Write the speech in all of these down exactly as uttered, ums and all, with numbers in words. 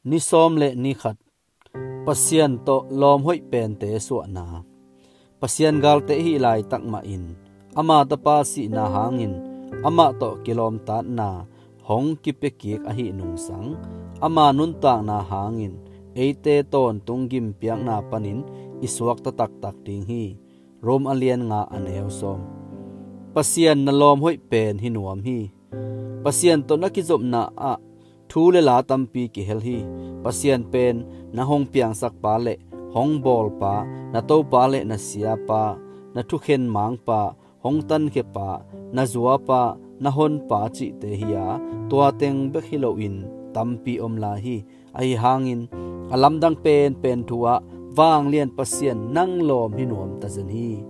Ni sawm le ni khat. Pasian tawh lawm hoih pente suahna. Pasian galte i hih laitak mahin ama tapa sihna hangin amah tawh kilawmtatna hong kipiakik ahih nungsang, ama nuntakna hangin eite tawntung gimpiakna panin i suakta taktak ding hi. Rom a lian nga a neu sawm. Pasian na lawm hoih pen hi nuam hi. Pasian tawh na kizopna ah thu le la tampi kihel hi. Pasian pen na hong piangsakpa le hong bawlpa, na topa le na siapa, na thukhen mangpa, hong tankhiapa, na zuapa, na honpa cihte hi a, tua teng bek hi loin tampi om lai hi. Ahi hangin a lamdang penpen thu ah vanglian Pasian nang lawm hi nuam tazen hi.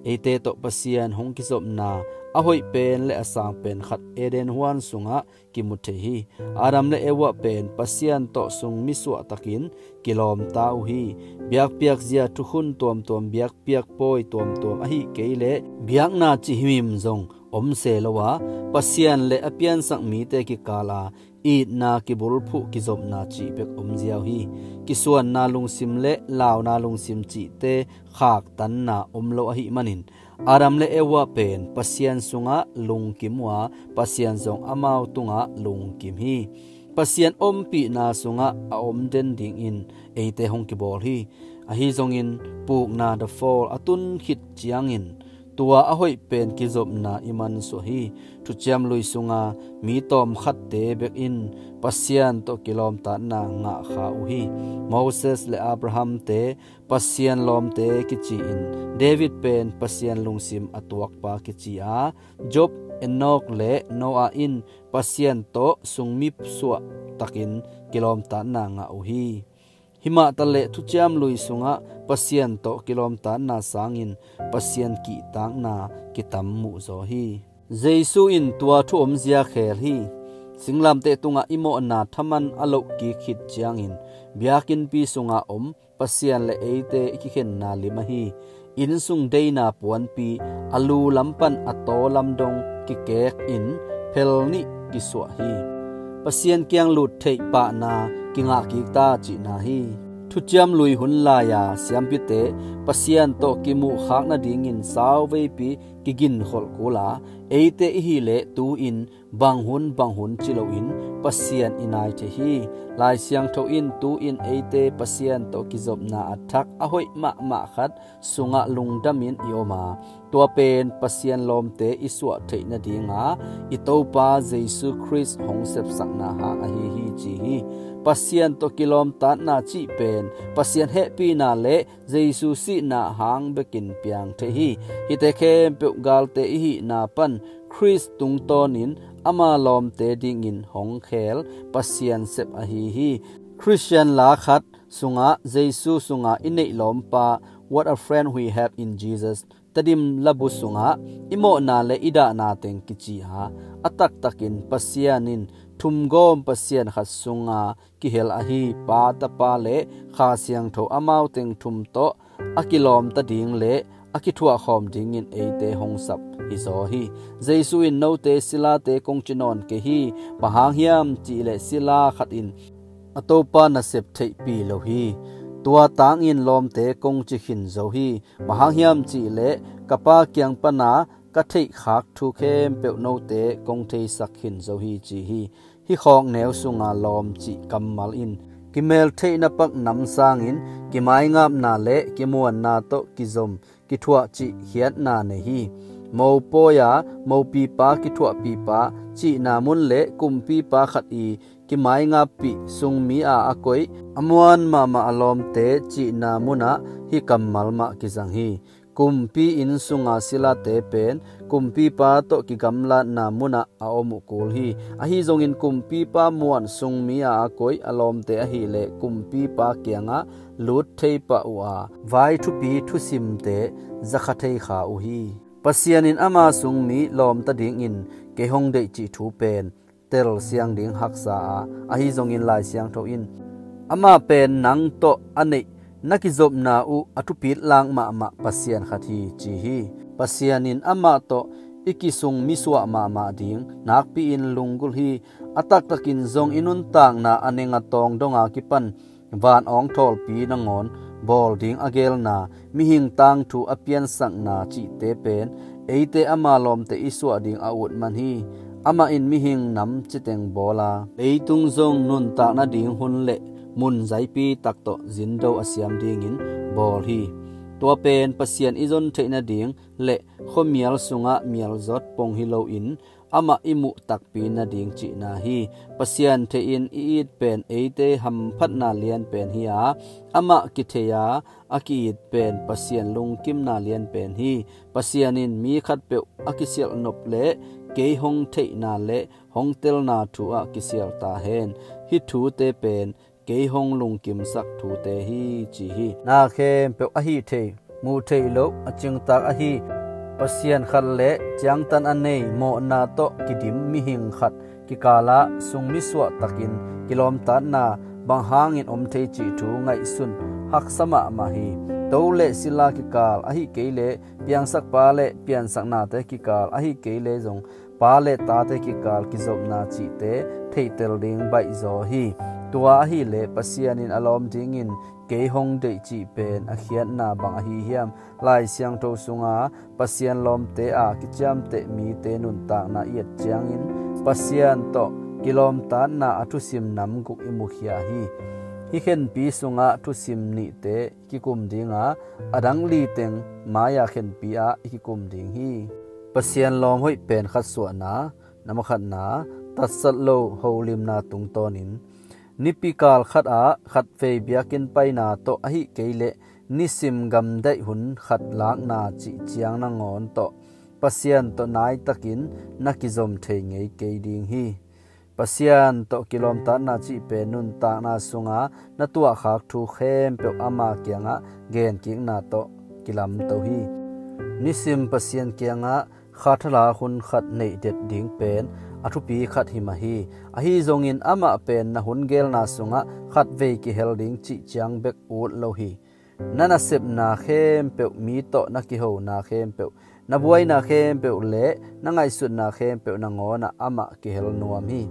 Eite tawh Pasian hong kizopna a hoih pen le a sang pen khat Eden huan sungah kimu thei hi. Adam le Eva pen Pasian tawh sungmi suahtakin kilawmta uh hi. Biakpiak zia thukhun tuamtuam, biakpiak pawi tuamtuam, ahih kei leh biakna cih himhim zong om se lo a, Pasian le a piansak mite kikal a itna, kibulphuh, kizopna cih bek om ziau hi. Kisuanna lungsim le launa lungsim cihte khaktanna om lo ahih manin Adam le Eva pen Pasian sungah lungkim uh a, Pasian zong amau tungah lungkim hi. Pasian ompihna sungah a om den dingin eite hong kibawl hi. Ahi zongin pukna, the fall, a tun khit ciangin tua a hoih pen kizopna i mansuah hi. Thuciam Lui sunga mi tawmkhatte bek in Pasian tawh kilawmtatna ngahkha uh hi. Moses le Abraham-te Pasian lawmte kici-in, David pen Pasian lungsim a tuakpa kici a, Job, Enoch le Noah in Pasian tawh sungmi suahtakin kilawmtatna ngah uh hi. Himah taleh Thuciam Lui sungah Pasian tawh kilawmtatna sangin Pasian kihtakna kitam muhzaw hi. Jesu in tua thu omzia khel hi. Singlamteh tungah i mawhna thaman a loh kik khit ciangin biakinnpi sunga om Pasian le eite i kikhenna lim ahi innsung deina puanpi a lu lam pan a taw lam dong kikek in phel nih kisuah hi. Pasian kiang lut theih pahna kingah kik ta cihna hi. Thuciam Lui hun lai-a siampite Pasian tawh kimuhkhak nadingin sauveipi kiginkholh kul a, eite i hih leh tu-in bang hun bang hun ci loin Pasian i nai thei hi. Lai Siangtho in tu-in eite Pasian tawh kizopna a thak a hoih mahmah khat sungah lungdamin i om a, tua pen Pasian lawmte i suah theih nadinga i Topa Jesu Khrist hong sepsakna hang ahi hi ci hi. Pasian tawh kilawmtatna cih pen Pasian hehpihna le Jesu sihna hang bekin piang thei hi. Hihte khempeuh galte i hihna pan Khrist tungtawnin ama lawmte dingin hong khel Pasian sep ahi hi. Khristian la khat sungah Jesu sunga i neih lawmpa, "What a friend we have in Jesus," Tedim labu sungah i mawhna le i dahna teng kici a, a taktakin Pasian in thumgawm Pasian khat sunga kihel ahi Pa, Tapa le Kha Siangtho amau teng thum tawh a kilawmta ding le a kithuahkhawm dingin eite hong sap hizaw hi. Jesu in note silate kong ci nawn kei hi. Bang hang hiam cihleh sila khat in a topa nasep theihpih lo hi. Tua tangin lawmte kong ci khin zo hi. Bang hang hiam cihleh ka Pa kiang pana ka theihkhak thu khempeuh note kong theisak khin zo hi ci hi. Hih khawkneu sunga lawm cih kammal in kimeltheihna pak nam sangin kimaingapna le kimuanna tawh kizom kithuah cih khiatna nei hi. Mopawi-a mopipa kithuahpihpa cihna mun le kumpipa khat i kimaingappih sungmi-a a koih a muan mahmah a lawmte cihna munah hih kammal mah kizang hi. Kumpi inn sunga silate pen kumpipa tawh kigamlatna munah a om uh kul hi. Ahi zongin kumpipa muan sungmi-a a koih a lawmte ahileh kumpipa kiangah lut thei pah uh a, vai thupi thusimte zakha thei kha uh hi. Pasian in ama sungmi lawmta dingin kei hong deih cih thu pen telsiang ding haksa a, ahi zongin Lai Siangtho in, "Amah pen nang tawh a neih na kizopna uh a thupit lak mahmah Pasian khat hi," ci hi. Pasian in amah tawh i kisung misuah mahmah ding nakpi-in lunggulh hi. A taktakin zong i nuntakna a neng a tawng donga kipan van awng thawlpi nangawn bawl ding a gelna, mihing tangthu a piansakna cihte pen eite ama lawmte i suah ding a ut man hi. Amah in mihing nam citeng bawla, leitung zong nuntak nading hun le mun zaipi tak tawh zindo a siam dingin bawl hi. Tua pen Pasian i zon theih nading le khuamial sungah mialzawt pong hi loin amah i muh takpi nading cihna hi. Pasian theihin i it pen eite hamphatna lianpen hi a, amah kithei a, a ki-it pen Pasian lungkimna lianpen hi. Pasian in mi khatpeuh a kisialh nop le kei hong theihna le hong telna thu ah kisial ta hen. Hih thute pen kei hong lungkimsak thute hi, ci hi. Na khempeuh ahi thei, muh theih loh, a cingtak ahi Pasian khat le ciangtan a nei, mawhna tawh kidim mihing khat kikalah sung misuah takin kilawmtatna bang hangin om thei cih thu ngaihsun haksa mahmah hi. To le sila kikal ahi kei le piangsakpa le piansaknate kikal ahi kei le zong pa le tate kikal kizopna cihte theihtel ding baihzaw hi. Tua ahileh Pasian in a lawm dingin kei hong deih cih pen a khiatna bang ahi hiam? Lai Siangtho sunga Pasian lawmte a kiciamteh mite nuntakna i et ciangin Pasian tawh kilawmtatna a thusim nam guk i mukhia hi. Hih khenpi sungah thusim nihte kikum dinga, a dang li teng mai-a khenpi ah i kikum ding hi. Pasian lawm hoih pen khat suahna. Nama khatna, tatsat lo holimna tungtawnin nipi kal khatah khatvei biakinn paina tawh ahi kei leh nisim gamdaih hun khat lakna cih ciang nangawn tawh Pasian tawh naitakin na kizom thei ngei kei ding hi. Pasian tawh kilawmtatna cih pen nuntakna sunga na tuahkhak thu khempeuh ama kiangah genkikna tawh kilamto hi. Nisim Pasian kiangah khathalak hun khat neihdet ding pen a thupi khat hi mah hi. Ahi zongin amah pen na hun gelna sungah khatvei kihel ding cih ciang bek ut lo hi. Na nasepna khempeuh, mi tawh na kihona khempeuh, na buaina khempeuh le na ngaihsutna khempeuh nangawnah amah kihel nuam hi.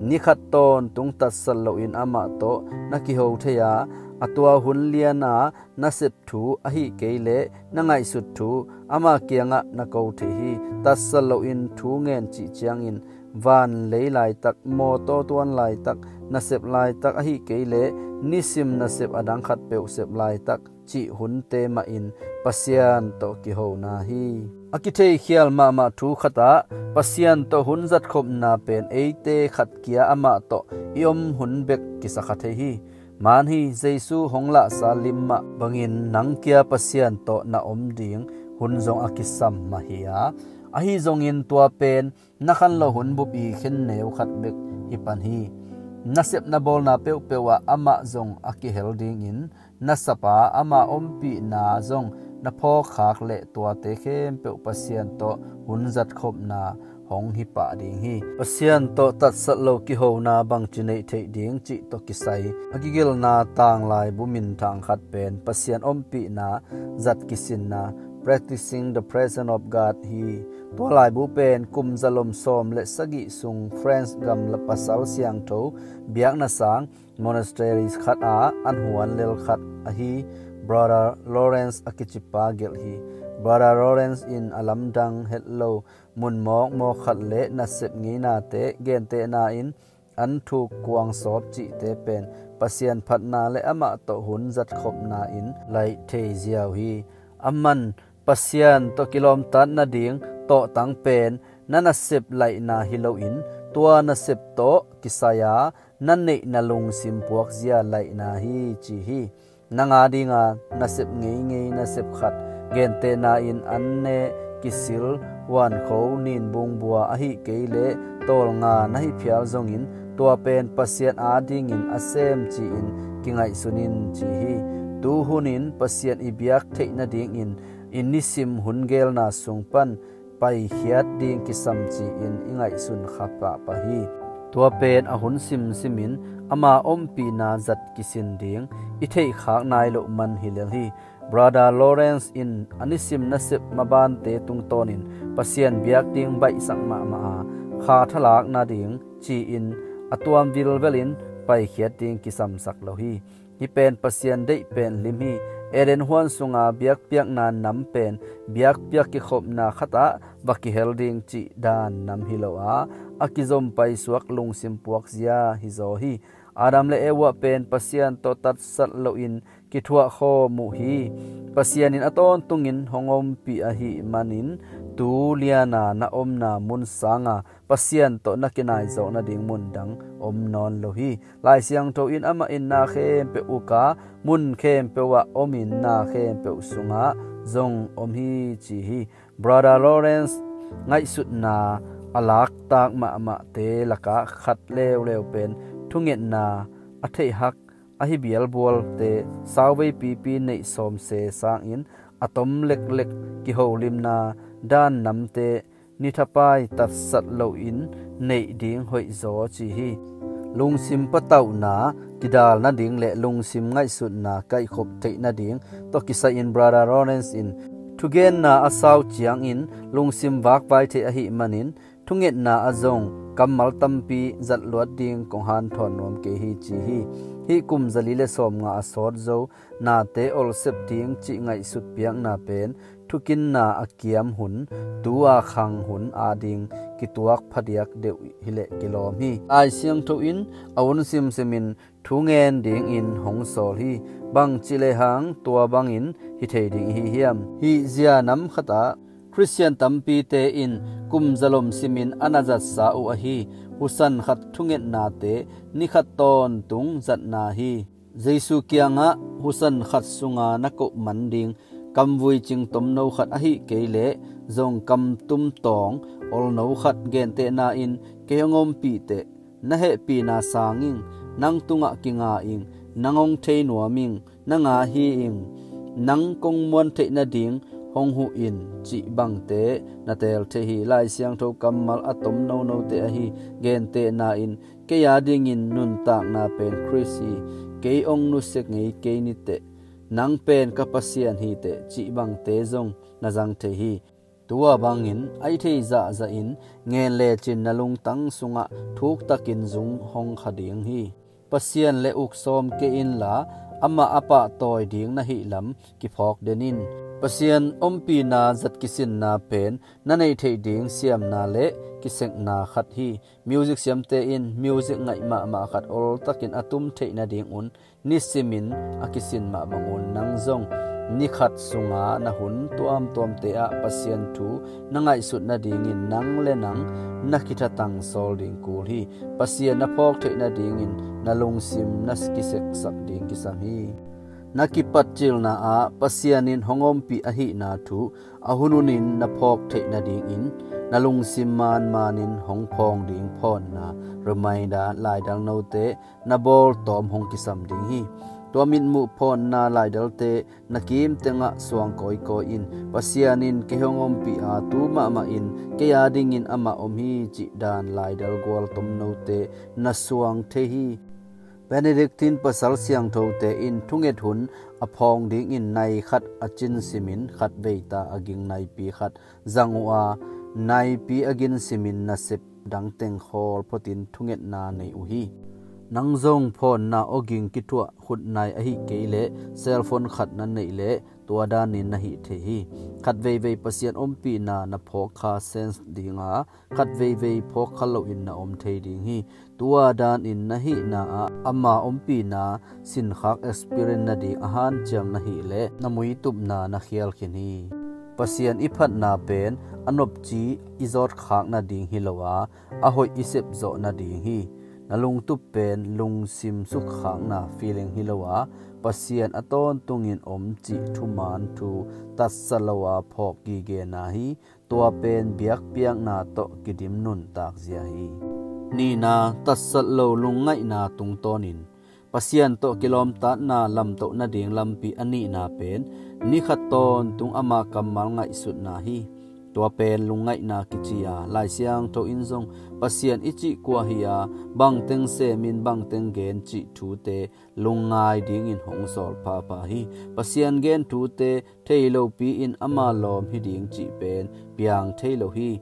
Ni khat tawntung tatsat loin amah tawh na kiho thei a, a tua hun liana nasep thu ahi kei leh na ngaihsut thu ama kiangah na ko thei hi. Tatsat loin thu ngen cih ciangin van lei laitak, mawtaw tuan laitak, nasep laitak ahi kei leh nisim nasep a dang khatpeuh sep laitak cih hunte mahin Pasian tawh kihona hi. A kitheikhial mahmah thu khatah Pasian tawh hun zatkhopna pen eite khat kia amah tawh i om hun bek kisakha thei hi. Maan hi, Jesu hong lahsa lim mah bangin nang kia Pasian tawh na om ding hun zong a kisam mah hi a, ahi zongin tua pen na khanloh hun bupi khenneu khat bek hi pan hi. Na sepna bawlna peuhpeuh ah amah zong a kihel dingin na sap a, ama ompihna zong na phawkkhak leh tuate khempeuh Pasian tawh hun zatkhopna hong hi pah ding hi. Pasian tawh tatsat lo kihona bangci neih theih ding cih tawh kisai a kigelhna tanglaibu minthang khat pen Pasian ompihna zat kisinna, Practicing the Presence of God hi. Tua laibu pen kum zalom sawm le sagih sung France gam la pasal siangtho biakna sang monastery khat ah an huan lel khat ahi Brother Lawrence a kicipa gelh hi. Brother Lawrence in a lamdang hetlo mun mawkmawk khat le nasep ngeinate gentehna in an thuk kuangsawp cihte pen Pasian phatna le amah tawh hun zatkhopna in laih thei ziau hi. Aman Pasian tawh kilawmtat nading tawhtang pen na nasep laihna hi loin tua nasep tawh kisai a na neih na lungsim puakzia laihna hi ci hi. Nang a dinga nasep ngeingei nasep khat, gentehna in an ne, kisil, huankho, ninbung bua ahi kei leh tawlnga na hi phial zongin tua pen Pasian adingin a sem ci-in kingaihsun in ci hi. Tuhunin Pasian i biak theih nadingin i nisim hun gelna sung pan paikhiat ding kisam ci-in i ngaihsun kha pahpah hi. Tua pen a hun simsimin ama ompihna zat kisin ding i theihkhak nai loh man hi lel hi. Brother Lawrence in a nisim nasep mabante tungtawnin Pasian biak ding baihsak mahmah a, kha thalak nading ci-in a tuam vilvelin paikhiat ding kisamsak lo hi. Hih pen Pasian deih pen lim hi. Eden huan sunga biakpiakna nam pen biakpiak kikhopna khatah va kihel ding cih dan nam hi lo a, a kizom paisuak lungsim puakzia hizaw hi. Adam le Eva pen Pasian tawh tatsat loin kithuahkhawm uh hi. Pasian in a tawntungin hong ompih ahih manin tu liana na omna mun sanga Pasian tawh na kinaizawk nading mun dang om nawn lo hi. Lai Siangtho in amah in na khempeuh uka, mun khempeuh ah omin na khempeuh sungah zong om hi ci hi. Brother Lawrence ngaihsutna a laktak mahmahte lakah khat leuleu pen thungetna a theihhak ahi bialbualte sauvei pipi neih sawmse sangin a tom leklek kiholimna dan namte nithapai tatsat loin neih ding hoihzaw ci hi. Lungsim patauhna kidal nading le lungsim ngaihsutna kaihkhop theih nading tawh kisai-in Brother Lawrence in thugenna a sau ciangin lungsim vakvai thei ahih manin thungetna ah zong kammal tampi zatluat ding kong hanthawn nuam kei hi ci hi. Hih kum zali le sawmnga a sawt zo nate olsep ding cih ngaihsut piakna pen thukinna a kiam hun, tu-a khang hun ading kituak phadiak deuh hileh kilawm hi. Lai Siangtho in a hun simsimin thu ngen dingin hong sawl hi. Bangci lehang tua bangin hi thei ding ihi hiam? Hih zia nam khatah Khristian tampite in kum zalom simin a na zatsa uh ahi husan khat thungetnate ni khat tawntung zatna hi. Jesu kiangah husan khat sunga na koh man ding kamvui cing tomno khat ahih kei leh zong kamtum tawng olno khat gentehna in kei hong ompih teh, na hehpihna sang ing, nang tungah kinga ing, nang hong thei nuam ing, na nga hi ing, nang kong muan theih nading hong huh in cih bangte na teel thei hi. Lai Siangtho kammal a tom nonote ahi gentehna in kei adingin nuntakna pen Khrist hi, kei hong nusia ngei kei niteh, nang pen ka Pasian hiteh cih bangte zong na zang thei hi. Tua bangin a i theih zahzahin ngen lecin na lungtang sungah thuktakin zung hong kha ding hi. Pasian le uk sawm kei inla amah a pahtawi ding na hihlam kiphawk den in. Pasian ompihna zat kisinna pen na neih theih ding siamna le kisekna khat hi. Music siamte in music ngaih mahmah khat oltakin a tum theih nadingun nisimin a kisin mah bangun nang zong ni khat sunga na hun tuamtuamte ah Pasian thu na ngaihsut nadingin nang le nang na kithatang sawl ding kul hi. Pasian na phawk theih nadingin na lungsim na kiseksak ding kisam hi. Na kipatcilna ah Pasian in hong ompih ahihna thu a hunhunin na phawk theih nadingin na lungsim manmanin hong phawng ding phawnna, reminder, laidal note na bawltawm hong kisam ding hi. Tua mitmuh phawnna laidalte na kimtengah suang kawikawi in. Pasian in kei hong ompih a tu mahmah in kei adingin amah om hi cih dan laidal gualtom note na suang thei hi. Benedictine pasal siangthote in thunget hun a phawng dingin nai khat a cin simin khat veita a ging naipi khat zang uh a, naipi a gin simin nasep dangteng khawl photin thungetna nei uh hi. Nang zong phawnna awging kithuah khutnai ahih kei leh cellphone khat na neih leh tua danin na hih thei hi. Khat veivei Pasian ompihna na phawk kha sense dinga khat veivei phawk kha loin na om thei ding hi. Tua danin na hihna ah ama ompihna sinkhak experience nading a hanciam na hih leh na muitupna na khial khin hi. Pasian i phatna pen a nopci i zawtkhak nading hi lo a, a hoih i sepzawh nading hi. Na lungtup pen lungsim sukkhakna feeling hi lo a, Pasian a tawntungin om cih thuman thu tatsa lo a phawk gigena hi. Tua pen biakpiakna tawh kidim nuntak zia hi. Nihna, tatsat lo lungngaihna tungtawnin Pasian tawh kilawmtatna lamtoh nading lampi a nihna pen ni khat tawntung ama kammal ngaihsutna hi. Tua pen lungngaihna kici a, Lai Siangtho in zong Pasian i cih kua hi a, bangteng semin bangteng gen cih thute lungngai dingin hong sawl phapha hi. Pasian gen thute thei lopi in ama lawm hi ding cih pen piang thei lo hi.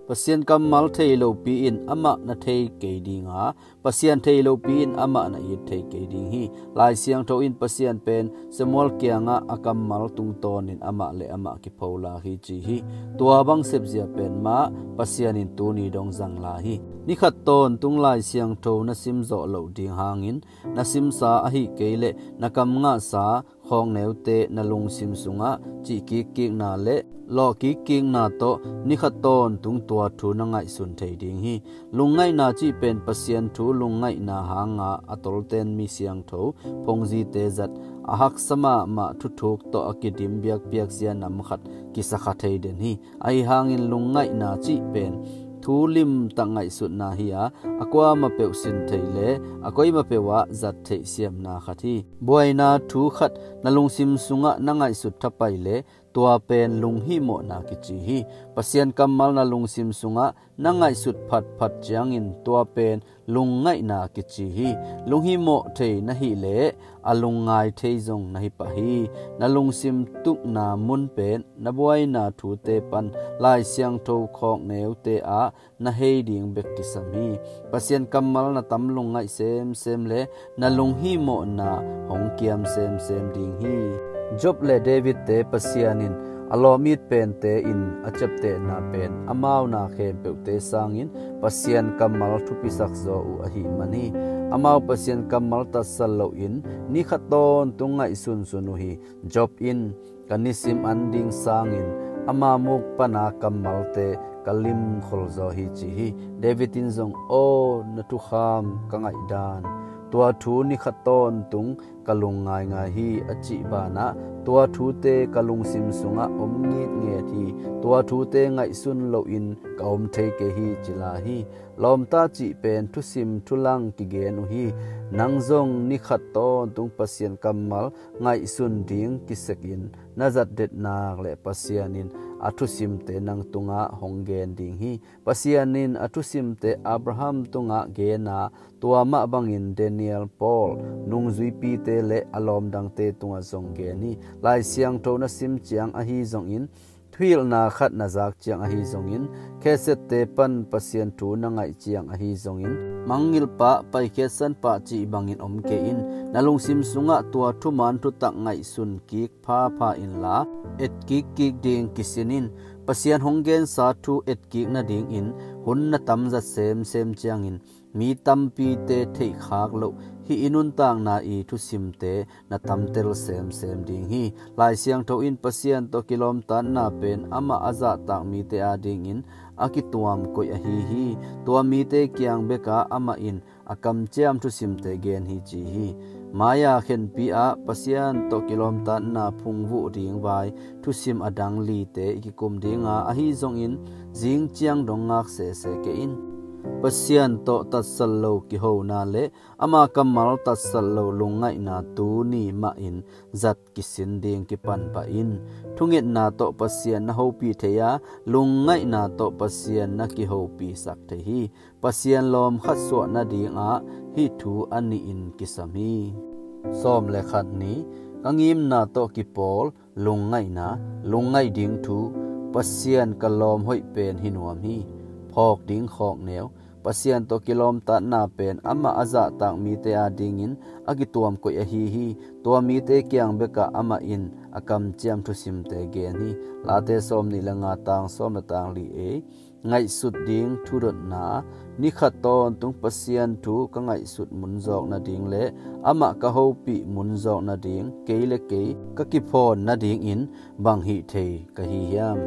Pasian kammal thei lopi in amah na thei kei ding a, Pasian thei lopi in amah na it thei kei ding hi. Lai Siangtho in Pasian pen Samuel kiangah a kammal tungtawnin amah le amah kipholak hi ci hi. Tua bang sepzia pen mah Pasian in tuni dong zang lai hi. Ni khat tawntung Lai Siangtho na sim zawh loh ding hangin na simsa ahi kei leh na kam ngahsa khawkneute na lungsim sungah cih kikkikna le lawh kikkikna tawh ni khat tawntung tua thu na ngaihsun thei ding hi. Lungngaihna cih pen Pasian thu lungngaihna hanga a tolten mi siangtho phongzite zat a haksa mahmah thuthuk tawh a kidim biakpiakzia nam khat kisakha thei den hi. Ahi hangin lungngaihna cih pen thu limtak ngaihsutna hi a, a kuamah peuh sin theih le a koimah peuh ah zat theih siamna khat hi. Buaina thu khat na lungsim sungah na ngaihsut thapai le tua pen lunghihmawhna kici hi. Pasian kammal na lungsim sungah na ngaihsut phatphat ciangin tua pen lungngaihna kici hi. Lunghihmawh thei na hih leh a lungngai thei zong na hi pah hi. Na lungsim tukna mun pen na buaina thute pan Lai Siangtho khawkneute ah na hei ding bek kisam hi. Pasian kammal na tam lungngaih semsem le na lunghihmawhna hong kiam semsem ding hi. Job le David te Pasian in a lawm it pente in a ciaptehna pen amau na khempeuhte sangin Pasian kammal thupisak zaw uh ahih man hi. Amau Pasian kammal tatsat loin ni khat tawntung ngaihsunsun uh hi. Job in ka nisim an ding sangin ama muk pana kammalte ka limkhol zaw hi ci hi. David in zong, "Aw na thukham ka ngaihdan, tua thu ni khat tawntung ka lungngaingai hi," a cih banah, "Tua thute ka lungsim sungah om ngitnget hi. Tua thute ngaihsun loin ka om thei kei hi," ci lai hi. Lawmta cih pen thusim thulang kigen uh hi. Nang zong ni khat tawntung Pasian kammal ngaihsun ding kisekin na zatdet nak le Pasian in a thusimte nang tungah hong gen ding hi. Pasian in a thusimte Abraham tungah gen a, tua mah bangin Daniel, Paul, nungzuipite le a lawmdangte tungah zong gen hi. Lai Siangtho na sim ciang ahi zongin, thuhilhna khat na zak ciang ahi zongin, khetsette pan Pasian thu na ngaih ciang ahi zongin, mangngilh pah, paikhiatsan pah cih bangin om kei in. Na lungsim sungah tua thuman thutak ngaihsun kik phapha inla, et kikkik ding kisin in. Pasian hong gensa thu etkik nadingin hun na tamzat semsem ciangin, mi tampite theihkhak loh hih i nuntakna i thusimte na tamtel semsem ding hi. Lai Siangtho in Pasian tawh kilawmtatna pen amah a zahtak mite adingin a kituam koih ahi hi. Tua mite kiang bekah amah in a kamciam thusimte gen hi ci hi. Mai-a khenpi ah Pasian tawh kilawmtatna phungvuh ding vai thusim a dang lite i kikum dinga, ahi zongin zing ciang dong ngak sese kei in. Pasian tawh tatsat lo kihona le ama kammal tatsat lo lungngaihna tuni mahin zat kisin ding kipan pah in. Thungetna tawh Pasian na hopih thei a, lungngaihna tawh Pasian na kihopisak thei hi. Pasian lawm khat suah nadingah hih thu a nihin kisam hi. Sawm le khat ni, ka ngimna tawh kipawl lungngaihna, lungngaih ding thu, Pasian ka lawm hoih pen hi nuam hi. Phawk ding khawkneu, Pasian tawh kilawmtatna pen amah a zahtak mite adingin a kituam koih ahi hi. Tua mite kiang bekah amah in a kamciam thusimte gen hi. Late sawm nih le nga tang sawm le tang li ei. Ngaihsut ding thudotna, ni khat tawntung Pasian thu ka ngaihsut munzawk nading le amah ka hopih munzawk nading, kei le kei ka kiphawn nadingin bang hih thei ka hi hiam?